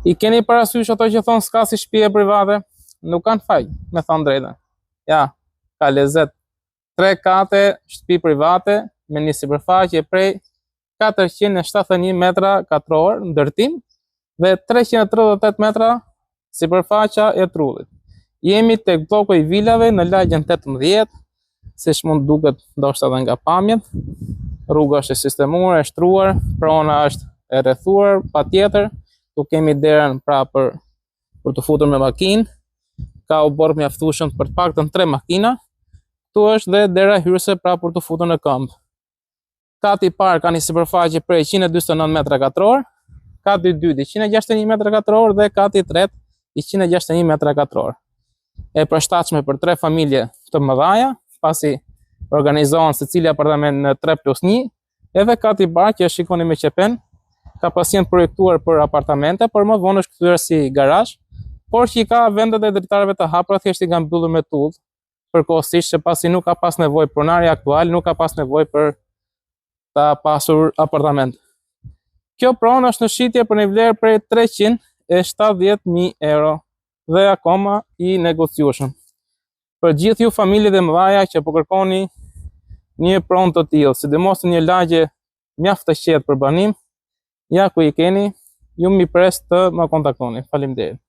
I keni parasysh ato që thonë s'ka si shtëpi private? Nuk kanë faj, me thonë drejtën. Ja, ka lezet. 3 kate shtëpi private me një sipërfaqe prej 471 metra katror ndërtim dhe 338 metra sipërfaqja e trullit. Jemi tek blloku i vilave në lagjen 18, siç mund duket ndoshta edhe nga pamjet. Rruga është e sistemuar, e shtruar, prona është e rrethuar patjetër. Ku kemi derën pra për për t'u futur me makinë. Ka oborr mjaftueshëm për të paktën 3 makina. Këtu është dhe dera hyrëse pra për t'u futur në këmbë. Kati i parë ka një sipërfaqe prej 149 metra katror, kati i dytë 161 metra katror dhe kati i tretë 161 metra katror. E përshtatshme për tre familje të mëdhaja, pasi organizohen secili apartament në 3 plus 1, edhe kati i parë që e shikoni me qepen, ka pas qenë projektuar për apartamente, por më vonë është kthyer si garazh, por që i ka vendet e dritareve të hapura, thjesht i ka mbyllur me tullë, përkohësisht se pasi nuk ka pas nevojë pronari aktual, nuk ka pas nevojë për ta pasur apartament. Kjo pronë është në shitje për një vlerë prej 370.000 euro dhe akoma i negociueshëm. Për gjithë ju familjet e mëdhaja që po kërkoni një pronë të tillë, sidomos në një lagje mjaft të qetë për banim, ja ku i keni, ju mirëpres të më kontaktoni. Faleminderit.